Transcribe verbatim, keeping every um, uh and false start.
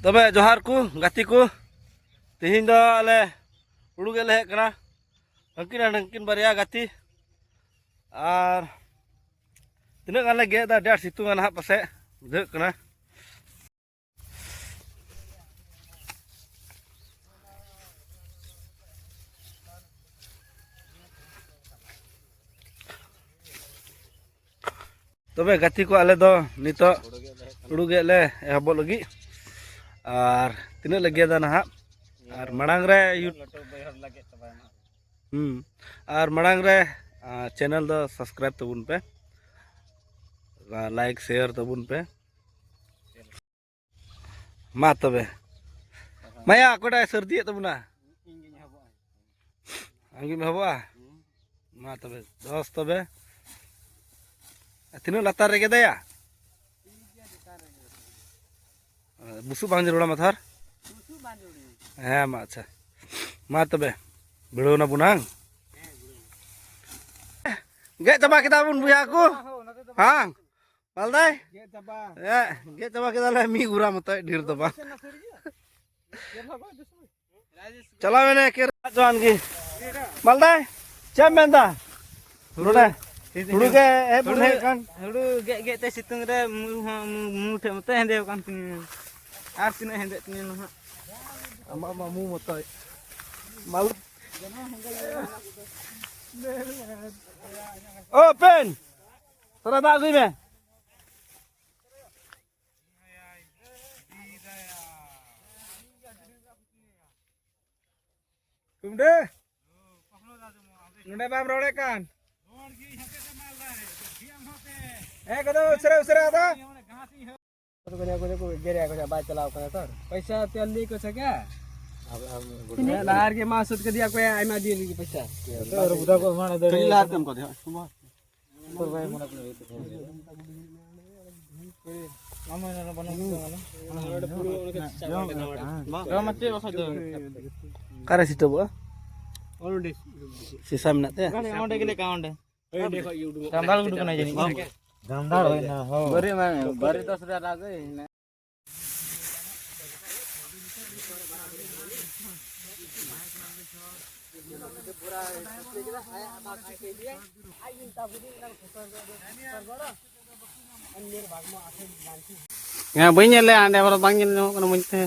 ᱛᱚᱵᱮ ᱡᱚᱦᱟᱨ ᱠᱚ ᱜᱟᱛᱮ ᱠᱚ, ᱛᱮᱦᱮᱧ ᱫᱚ ᱟᱞᱮ ᱦᱩᱲᱩ ᱜᱮᱫ ᱞᱮ ᱦᱮᱡ ᱠᱟᱱᱟ᱾ ᱦᱟᱹᱱᱠᱤᱱ ᱟᱨ ᱦᱟᱹᱱᱠᱤᱱ ᱵᱟᱨᱭᱟ ᱜᱟᱛᱮ, ᱟᱨ ᱛᱤᱱᱟᱹᱜ ᱜᱟᱱ ᱞᱮ ᱜᱮᱫ ᱮᱫᱟ, ᱟᱹᱰᱤ ᱟᱸᱴ ᱥᱤᱛᱩᱝ ᱟ ᱱᱟᱦᱟᱜ ᱯᱟᱥᱮᱡ ᱵᱩᱡᱷᱟᱹᱜ ᱠᱟᱱᱟ᱾ ᱛᱚᱵᱮ ᱜᱟᱛᱮ ᱠᱚ, ᱟᱞᱮ ᱫᱚ ᱱᱤᱛᱚᱜ ᱦᱩᱲᱩ ᱜᱮᱫ ᱞᱮ ᱮᱦᱚᱵᱚᱜ ᱞᱟᱹᱜᱤᱫ, ᱟᱨ ᱛᱤᱱᱟᱹᱜ ᱞᱮ ᱜᱮᱫᱟ ᱱᱟᱦᱟᱜ, ᱟᱨ ᱢᱟᱲᱟᱝ ᱨᱮ ᱭᱩ- ᱦᱩᱸ, ᱟᱨ ᱢᱟᱲᱟᱝ ᱨᱮ ᱪᱮᱱᱮᱞ ᱫᱚ ᱥᱟᱵᱥᱠᱨᱟᱭᱤᱵ ᱛᱟᱵᱚᱱ ᱯᱮ, ᱞᱟᱭᱤᱠ ᱥᱮᱭᱟᱨ ᱛᱟᱵᱚᱱ ᱯᱮ᱾ ᱢᱟ ᱛᱚᱵᱮ, ᱢᱟᱭᱟ ᱚᱠᱚᱭᱴᱟᱜ ᱮ ᱥᱟᱹᱨᱫᱤᱭᱮᱫ ᱛᱟᱵᱚᱱᱟ? ᱟᱢᱜᱮᱢ ᱮᱦᱚᱵᱚᱜᱼᱟ? ᱢᱟ ᱛᱚᱵᱮ ᱫᱚᱥ ᱛᱚᱵᱮ᱾ ᱛᱤᱱᱟᱹᱜ ᱞᱟᱛᱟᱨ ᱨᱮ ᱜᱮᱫᱟᱭᱟ? ᱵᱩᱥᱩᱵ ᱵᱟᱝ ᱡᱟᱹᱨᱩᱲᱟ ᱢᱟᱛᱷᱟᱨ? ᱦᱮᱸ, ᱢᱟ ᱟᱪᱪᱷᱟ, ᱢᱟ ᱛᱚᱵᱮ ᱵᱷᱤᱲᱟᱹᱣ ᱱᱟᱵᱚᱱ ᱦᱟᱝ? ᱜᱮᱫ ᱪᱟᱵᱟ ᱠᱮᱫᱟ ᱵᱚᱱ ᱵᱚᱭᱦᱟ ᱠᱚ᱾ ᱦᱟᱝ? ᱢᱟᱞᱫᱟᱭ? ᱜᱮᱫ ᱪᱟᱵᱟ᱾ ᱦᱮᱸ, ᱜᱮᱫ ᱪᱟᱵᱟ ᱠᱮᱫᱟᱞᱮ ᱢᱤᱫ ᱜᱩᱨᱟ ᱢᱚᱛᱚᱡ, ᱰᱷᱮᱨ ᱫᱚ ᱵᱟᱝ᱾ ᱪᱟᱞᱟᱣ ᱮᱱᱟ ᱠᱮᱨᱟ ᱡᱚᱣᱟᱱ ᱜᱮ᱾ ᱢᱟᱞᱫᱟᱭ, ᱪᱮᱫ ᱮᱢ ᱢᱮᱱᱫᱟ? ᱱᱚᱰᱮ ᱦᱩᱲᱩ ᱜᱮ ᱦᱮᱡ ᱵᱚᱱ ᱦᱮᱡ ᱠᱟᱱ᱾ ᱦᱩᱲᱩ ᱜᱮᱫ ᱜᱮᱫ ᱛᱮ ᱥᱤᱛᱩᱝ ᱨᱮ ᱢᱩ ᱦᱚᱸ ᱢᱩ, ᱢᱩ ᱴᱷᱮᱡ ᱢᱚᱛᱚ ᱦᱮᱸᱫᱮ ᱟᱠᱟᱱ ᱛᱤᱧᱟᱹ᱾ ᱟᱨ ᱛᱤᱱᱟᱹᱜ ᱦᱮᱸᱫᱮᱜ ᱛᱤᱧᱟᱹ ᱱᱟᱦᱟᱜ᱾ ᱟᱢᱟᱜ ᱢᱟ ᱢᱩ ᱢᱚᱛᱚᱡ᱾ ᱢᱟᱞ- ᱳ ᱯᱮᱱ, ᱛᱷᱚᱲᱟ ᱫᱟᱜ ᱟᱹᱜᱩᱭ ᱢᱮ᱾ ᱠᱩᱢᱰᱟᱹ, ᱱᱚᱰᱮ ᱵᱟᱢ ᱨᱚᱲᱮᱫ ᱠᱟᱱ᱾ ᱦᱮᱸ, ᱠᱚᱫᱚ ᱩᱥᱟᱹᱨᱟ, ᱩᱥᱟᱹᱨᱟ ᱫᱚ᱾ ᱠᱚᱫᱚ ᱠᱚ ᱜᱮᱨᱮᱭᱟ ᱠᱚ, ᱵᱟᱭ ᱪᱟᱞᱟᱣ ᱠᱟᱱᱟ ᱛᱚ᱾ ᱯᱚᱭᱥᱟ ᱛᱮ ᱞᱟᱹᱭ ᱠᱚ ᱥᱮ ᱠᱟ? ᱟᱵ-, ᱟᱵ-, ᱦᱮᱸ, ᱞᱟᱦᱟ ᱨᱮᱜᱮ ᱢᱟ ᱥᱩᱫ ᱠᱮᱫᱮᱭᱟ ᱠᱚ, ᱟᱭᱢᱟ ᱫᱤᱱ ᱨᱮᱜᱮ ᱯᱚᱭᱥᱟ᱾ ᱛᱚ, ᱟᱨ ᱵᱩᱫᱷᱟ ᱠᱚ ᱮᱢᱟᱱ ᱫᱚ ᱠᱷᱟᱹᱞᱤ ᱞᱟᱦᱟ ᱛᱮᱢ ᱠᱚ ᱫᱮᱦᱟᱜ, ᱥᱩᱢᱟ᱾ ᱚᱠᱟᱨᱮ ᱥᱤᱴᱟᱹᱵᱚᱜᱼᱟ? ᱥᱤᱥᱟ ᱢᱮᱱᱟᱜ ᱛᱮ? ᱚᱸᱰᱮ ᱜᱮᱞᱮ ᱠᱟ ᱚᱸᱰᱮ᱾ ᱡᱟᱱᱛᱷᱟᱲ ᱩᱰᱩᱠ ᱠᱟᱱᱟ ᱡᱟᱹᱱᱤᱡ᱾ ᱡᱟᱱᱛᱷᱟᱲ ᱦᱩᱭᱱᱟ, ᱦᱳᱭ᱾ ᱵᱟᱹᱨᱤ ᱢᱟ, ᱵᱟᱹᱨᱤ ᱫᱚᱥ ᱨᱮ ᱟᱲᱟᱜ ᱦᱩᱭᱱᱟ᱾ ᱦᱮᱸ, ᱵᱟᱹᱧ ᱧᱮᱞ ᱞᱮᱫᱼᱟ ᱦᱟᱸᱰᱮ, ᱵᱚᱞᱮ ᱵᱟᱝ ᱧᱮᱞ ᱧᱟᱢᱚᱜ ᱠᱟᱱᱟ ᱢᱚᱡᱽ ᱛᱮ᱾